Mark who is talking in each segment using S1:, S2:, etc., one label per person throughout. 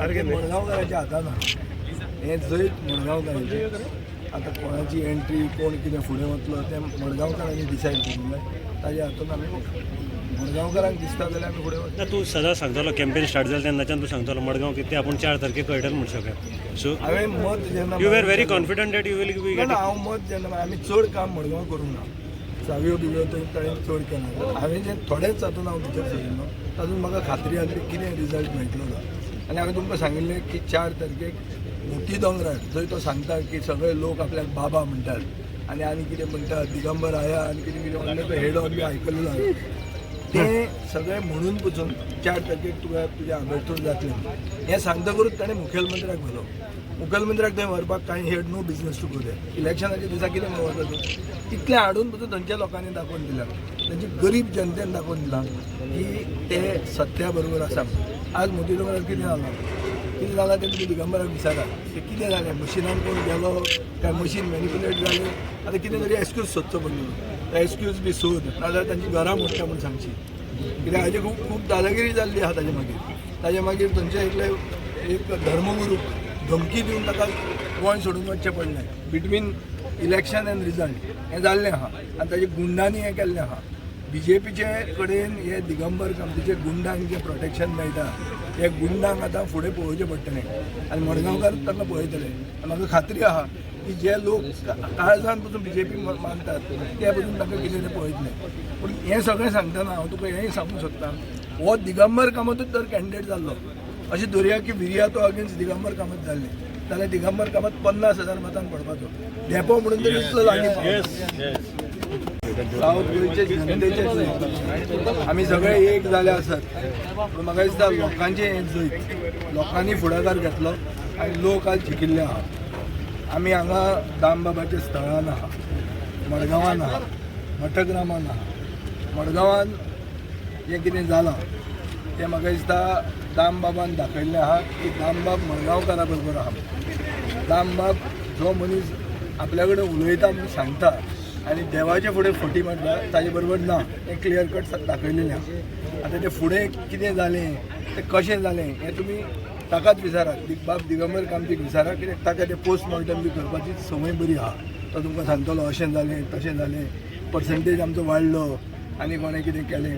S1: मडगांवकाराच्या हातान आहा हें जैत मडगांवकारांचें. आतां कोणाची एंट्री, कोण कितें फुडें वतलो तें मडगांवकारांनी डिसायड करूंक जाय. ताज्या हातून आमी मडगांवकारांक दिसता जाल्यार आमी फुडें वतले.
S2: ना, तूं सदां सांगतालो, कॅम्पेन स्टार्ट जालें तेन्नाच्यान तूं सांगतालो, मडगांव कितें आपूण 4 तारखेक कळटलें म्हूण सगळें. सो
S1: हांवें मत जेन्ना
S2: you are very confident that you will be
S1: ना, हांव मत जेन्ना, आमी चड काम मडगांव करूंक ना, सावयो बिवयो थंय ताणें चड केला. हांवें जें थोडेंच हातून हांव भितर सरिल्लो, तातूंत म्हाका खात्री आसली कितें रिजल्ट मेळटलो तो. आनी हांवें तुमकां सांगिल्लें की 4 तारखेक मोती दोंगरार जंय तो सांगता की सगळे लोक आपल्याक बाबा म्हणटात आनी आनी कितें म्हणटात, दिगंबर आया आनी कितें कितें म्हणलें, तो हेड ऑन बी आयकलेलो हांवें. तें सगळें म्हणून पसून 4 तारखेक तुका तुज्या आंबेडकर जातलें हें सांगता करूच ताणें मुखेलमंत्र्याक व्हेलो. मुखेलमंत्र्याक थंय व्हरपाक कांय had no business to go there. इलेक्शनाच्या दिसा कितें म्हणून वता तूं? तितलें हाडून पसून थंयच्या लोकांनी दाखोवन दिलां, थंयची गरीब जनतेन दाखोवन दिलां की ते सत्या बरोबर आसा. आज मोती दोंगरार कितें जालां, कितें जालां तें तुमी दिगंबराक विचारा. तें कितें जालें, मशिनान कोण गेलो काय मशीन मॅनिपुलेट जालें, आतां कितें तरी एक्सक्यूज सोदचो पडलो. तो एक्सक्यूज बी सोद, नाजाल्यार तांची घरां मोडटा म्हूण सांगची. कित्याक हाजी खूब खूब दादागिरी जाल्ली आहा. ताजे मागीर थंयचे एकले एक धर्मगुरू धमकी दिवन ताका गोंय सोडून वचचें पडलें. बिटवीन इलेक्शन एंड रिजल्ट हें जाल्लें आहा आनी ताजे गुंडांनी हें केल्लें आहा. बीजेपीचे कडेन हे दिगंबर कामतीचे गुंडांक जें प्रोटेक्शन मेळटा, हे गुंडांक आतां फुडें पळोवचें पडटलें आनी मडगांवकार तांकां पळयतले. आनी म्हाका खात्री आहा की जे लोक काळजान पसून बीजेपी मानतात ते पसून तांकां कितें तें पळयतले. पूण हें सगळें सांगतना हांव तुका हेंय सांगूंक सोदता, हो दिगंबर कामतूच जर कॅन्डिडेट जाल्लो, अशें धरया की विरियातो अगेन्स्ट दिगंबर कामत जाल्ले जाल्यार दिगंबर कामत 50,000 मतान पडपाचो. धेंपो म्हणून तरी इतलो लागीं पावला. सावथ गोंयचे जनतेचे जैत, आमी सगळे एक जाले आसत, पूण म्हाका दिसता लोकांचें हें जैत, लोकांनी फुडाकार घेतलो आनी लोक आज जिखिल्ले आहा. आमी हांगा दामबाबाच्या स्थळान आहा, मडगांवान आहा, मठग्रामान आहा. मडगांवान जें कितें जालां तें म्हाका दिसता दामबाबान दाखयल्लें आहा की दामबाब मडगांवकारा बरोबर आहा. दामबाब जो मनीस आपल्या कडेन उलयता म्हूण सांगता आनी देवाचे फुडें फटी मारता ताजे बरोबर ना, हें क्लियर कट दाखयलेलें आहा. आतां तें फुडें कितें जालें, तें कशें जालें, हें तुमी ताकाच विचारात, बाब दिगंबर कामतीक विचारा. कित्याक ताका तें पोस्ट मॉर्टम बी करपाची संवय बरी आहा. तो तुमकां सांगतलो अशें जालें, तशें जालें, पर्संटेज आमचो वाडलो आनी कोणें कितें केलें.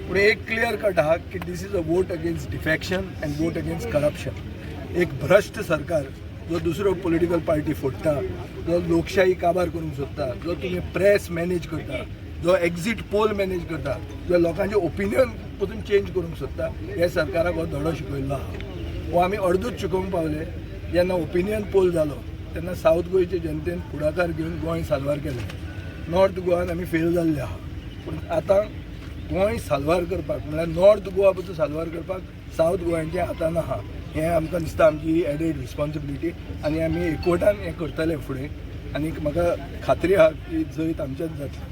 S1: पूण एक क्लियर कट आहा की this is a vote against defection and vote against corruption. एक भ्रश्ट सरकार जो दुसरो पॉलिटिकल पार्टी फोडटा, जो लोकशाही काबार करूंक सोदता, जो तुमी प्रेस मॅनेज करता, जो एक्झीट पोल मॅनेज करता, जो लोकांचे ओपिनियन पसून चेंज करूंक सोदता, हे सरकाराक हो धडो शिकयल्लो आहा. हो आमी अर्दूच शिकोवंक पावले. जेन्ना ओपिनियन पोल जालो तेन्ना सावथ गोंयचे जनतेन फुडाकार घेवन गोंय साल्वार केलें. नॉर्थ गोवान आमी फेल जाल्ले आहा, पूण आतां गोंय साल्वार करपाक, म्हणल्यार नॉर्थ गोवा पसून साल्वार करपाक सावथ गोंयांच्या हातान आहा. हें आमकां दिसता आमची एडेड रिस्पॉन्सिबिलिटी आनी आमी एकवटान हें करतले फुडें आनी म्हाका खात्री आहा की जैत आमचेंच जातलें.